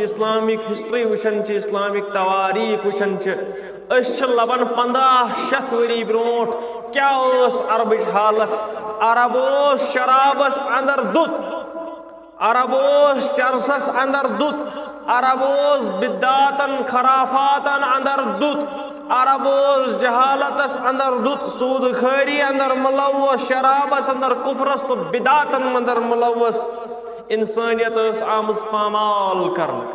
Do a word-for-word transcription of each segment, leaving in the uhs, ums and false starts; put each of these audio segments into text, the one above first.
Islamic history وٕچھان چھِ، Islamic تواریخ وٕچھان چھِ، أسۍ چھِ لبان پنٛداہ شیٚتھ ؤری برونٛٹھ کیٛاہ ٲس عربٕچ حالت۔ عرب اوس شرابس اندر دُت، عرب اوس چرسس اندر دُت، عرب اوس بدعاتن خرافاتن اندر دُت، عرب اوس جہالتس اندر دُت، سود خٲری اندر ملوث، شرابس اندر، کفرس تہٕ بدعاتن اندر ملوث۔ انسانیت ٲس آمٕژ پامال کرنہٕ۔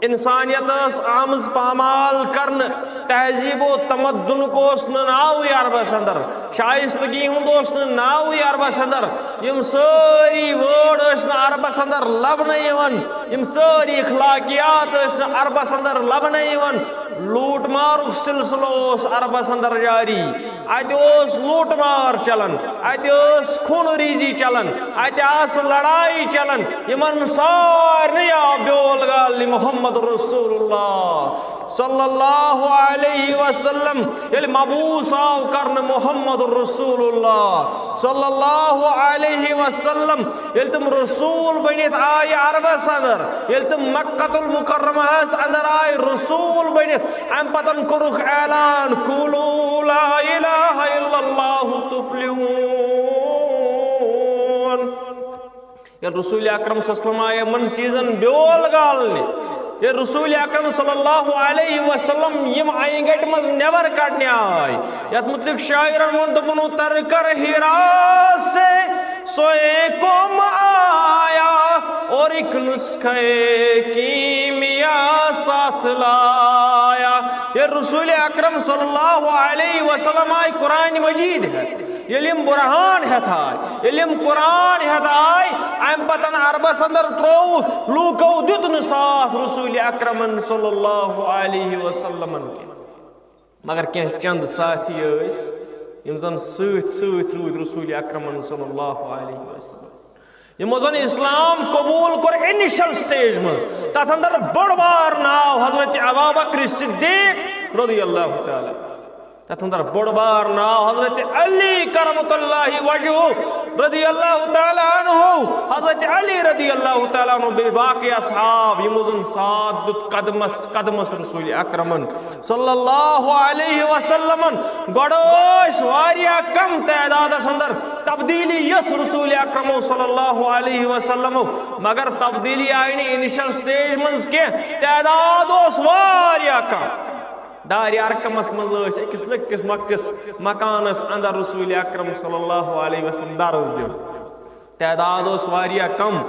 انسانیت ٲس آمٕژ پامال کرنہٕ۔ تہذیب و تمدنُک اوس نہٕ ناوٕے عربس اندر، شائستگی ہُنٛد اوس نہٕ ناوٕے عربس اندر۔ یِم سٲری word ٲسۍ نہٕ عربس اندر لبنہٕ یِوان، یِم سٲری اخلاقیات ٲسۍ نہٕ عربس اندر لبنہٕ یِوان۔ لوٗٹ مارُک سلسلہٕ اوس عربس اندر جاری۔ اتہِ اوس لوٗٹ مار چلان، اتہِ ٲس خوٗن ریزی چلان، اتہِ آسہٕ لڑایہِ چلان۔ یِمن سارنٕے آو بیول گالنہِ محمد رسول اللہ صلی اللہ علیہ وسلم۔ ییٚلہِ مبعوث آو کرنہٕ محمد رسول اللہ صلی اللہ علیہ وسلم، ییٚلہِ تِم رسول بٔنِتھ آیہِ عربس اندر، ییٚلہِ تِم مکہ المکرمہس اندر آیہِ رسول بٔنِتھ، امہِ پتن کوٚرُکھ اعلان، "قولوا لا الہ الا اللہ تفلحون۔" ییٚلہِ رسول اکرم صلی اللہ علیہ وسلم آیہِ یِمن چیٖزن بیول گالنہِ، ییٚلہِ رسول اکرم صلی اللہ علیہ وسلم یِم اینگٹہِ منٛز نٮ۪بر کڑنہِ آے، یتھ متعلق شاعرن ووٚن، دوٚپُن، "اتر کر حرا سے سوئے قوم آیا اور ایک نسخہ کیمیا ساتھ لایا۔" ییٚلہِ رسول اکرم صلی اللہ علیہ وسلم آیہِ قرآن مجید ہٮ۪تھ، ییٚلہِ یِم برہان ہٮ۪تھ آے، ییٚلہِ یِم قرآن ہٮ۪تھ آے، امہِ پتن عربس اندر تروو، لوٗکو دیُت نہٕ ساتھ رسول اکرمن صلی اللہ علیہ وسلمن کینٛہہ۔ مگر کینٛہہ چند ساتھی ٲسۍ، یِم زن سۭتۍ سۭتۍ روٗدۍ رسول اکرمن صلی اللہ علیہ وسلم، یِمو زن اسلام قبول کوٚر انیشل سٹیج منٛز۔ تتھ اندر بوٚڑ بار ناو حضرت ابابکر صدیق رضی اللہ تعالیٰ، تتھ اندر بوٚڑ بار ناو حضرت علی کرمۃ اللہ وجہہ رضی اللہ تعالیٰ عنہ، حضرت علی رضی اللہ تعالیٰ عنہ، بیٚیہِ باقی اصحاب، یِمو زن ساتھ دیُت قدمس قدمس رسول اکرمن صلی اللہ علیہ وسلمن۔ گۄڈٕ ٲسۍ واریاہ کم تعدادس اندر، تبدیلی یۄس رسول اکرمو صلی اللہ علیہ وسلمو، مگر تبدیلی آیہِ نہٕ انیشل سٹیج منٛز کینٛہہ، تعداد اوس واریاہ کم۔ دارِ ارقمس منٛز ٲسۍ أکِس لۄکٹِس مۄکٹِس مکانس اندر رسول اکرم صلی اللہ علیہ وسلم درس دِوان۔ تعداد اوس واریاہ کم۔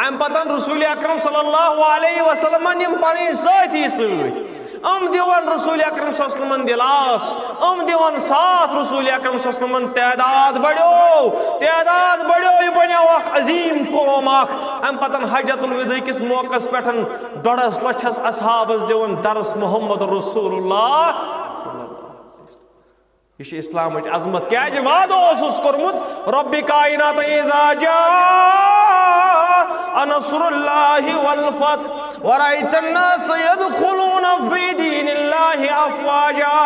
امہِ پتن رسول اکرم صلی اللہ علیہ وسلمن یِم پنٕنۍ سٲتھی سۭتۍ، یِم دِوان رسول اکرم صلی اللہ علیہ وسلمن دِلاس، یِم دِوان ساتھ رسول اکرم صلی اللہ علیہ وسلمن۔ تعداد بڑیو، تعداد بڑیو، یہِ بنیو اکھ عظیم قوم اکھ۔ امہِ پتن حجۃ الوداع کِس موقعس پٮ۪ٹھ ڈۄڈس لچھس اصحابس دِوان درس محمد رسول اللہ۔ یہِ چھِ اسلامٕچ عظمت۔ کیازِ وعدٕ اوسُس کوٚرمُت، ربِ کائنات، اذا جاء نصر اللہ والفتح ورأيت الناس يدخلون في دين الله أفواجا۔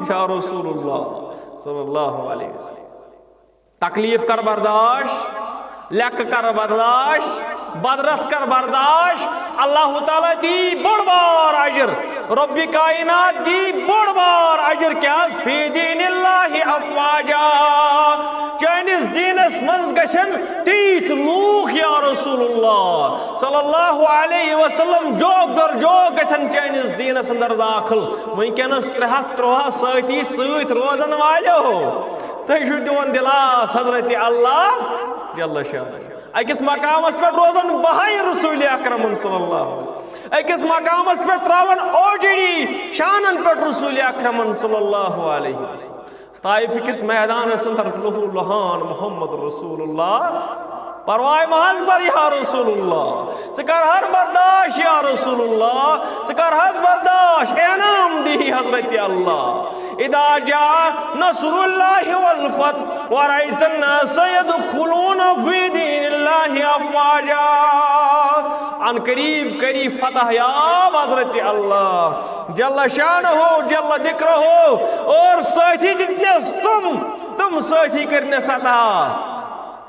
یا رسول اللہ صلی اللہ علیہ وسلم، تکلیف کر برداشت، لیکہٕ کر برداشت، بدرت کر برداشت۔ اللہ تعالیٰ دی بوٚڑ بار اجر، ربِ کائنات دی بوٚڑ بار اجر۔ کیازِ؟ فی دین اللہ افواجا، چٲنِس دیٖنس منٛز گژھن تیٖتۍ لوٗکھ یا رسول اللہ صلی اللہ علیہ وسلم جوک در جوک گژھن چٲنِس دیٖنس اندر داخل۔ وٕنکیٚنس ترٛےٚ ہتھ ترٛوہا سٲتھی سۭتۍ روزن والیو، تُہۍ چھِو دِوان دِلاس حضرت اللہ جل شانہ۔ أکِس مقامس پٮ۪ٹھ روزن بہائے رسول اکرمن صلی اللہ علیہ وسلم، أکِس مقامس پٮ۪ٹھ تراون اوجڑی شانن پٮ۪ٹھ رسول اکرمن صلی اللہ علیہ وسلم۔ طائف کِس میدانس اندر لہو لہان محمد رسول اللہ، پرواے مہ حظ بر یا رسول اللہ، ژٕ کر حظ برداشت یا رسول اللہ، ژٕ کر حظ برداشت، انعام دی حضرت اللہ۔ اذا جاء نصر اللہ والفتح ورأيت الناس يدخلون في دين الله أفواجا۔ ان قریب قریب فتح یاب حضرت اللہ جل شانہ جل ذکرہ، اور ساتھی دِتنس تِم، تِم ساتھی کٔرنس عطا۔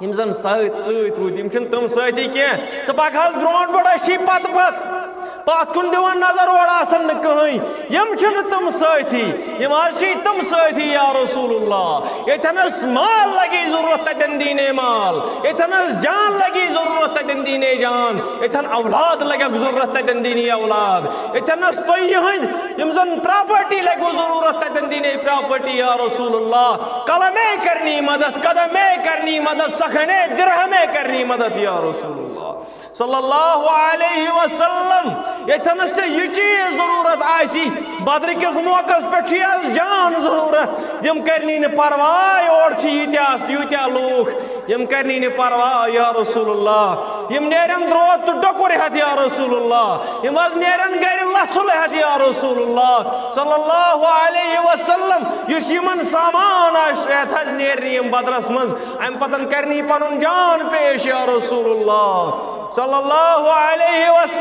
یِم زن سۭتۍ سۭتۍ روٗدۍ، یِم چھِنہٕ تِم سٲتھی کینٛہہ۔ ژٕ پکھ حظ برونٛٹھ برونٛٹھ، أسۍ چھی پتہٕ پتہٕ۔ پتھ کُن دِوان نظر، اورٕ آسن نہٕ کٕہٕنۍ۔ یِم چھِنہٕ تِم سٲتھی، یِم حظ چھِ تِم سٲتھی یا رسول اللہ۔ ییٚتٮ۪نَس مال لگی ضروٗرت، تَتٮ۪ن دِنۍ مال۔ ییٚتٮ۪نَس جان لگی ضروٗرت، تَتٮ۪ن دِنۍ جان۔ ییٚتٮ۪ن اولاد لگٮ۪کھ ضروٗرت، تَتٮ۪ن دِنۍ اولاد۔ ییٚتٮ۪نَس تُہۍ یِہٕنٛدۍ یِم زَن پراپرٹی لگوٕ ضروٗرت، تَتٮ۪ن دِنۍ پراپرٹی یا رسول اللہ۔ قلمے کرنی مدد، قدمے کرنی مدد، سخنے درہمے کرنی مدد یا رسول اللہ۔ صلی اللہ علیہ وسلم۔ ییٚتٮ۪نَس ژےٚ یہِ چیٖز ضروٗرت آسی، بدرٕ کِس موقعس پٮ۪ٹھ چھُ یہِ حظ جان ضروٗرت۔ یِم کرنی نہٕ پرواے، اورٕ چھِ ییٖتیٛاہ، ییٖتیٛاہ لوٗکھ، یِم کرنی نہٕ پرواے یا رسول اللہ۔ یِم نیرن درٛوت تہٕ ڈۄکُر ہٮ۪تھ یا رسول اللہ۔ یِم حظ نیرن گرِ لژھُل ہٮ۪تھ یا رسول اللہ۔ صلی اللہ علیہ وسلم۔ یُس یِمن سامان آسہِ، سُہ ہٮ۪تھ حظ نیرِ یِم بدرس منٛز۔ اَمہِ پتہٕ کرنی پنُن جان پیش یا رسول اللہ۔ صلی اللہ علیہ وسلم۔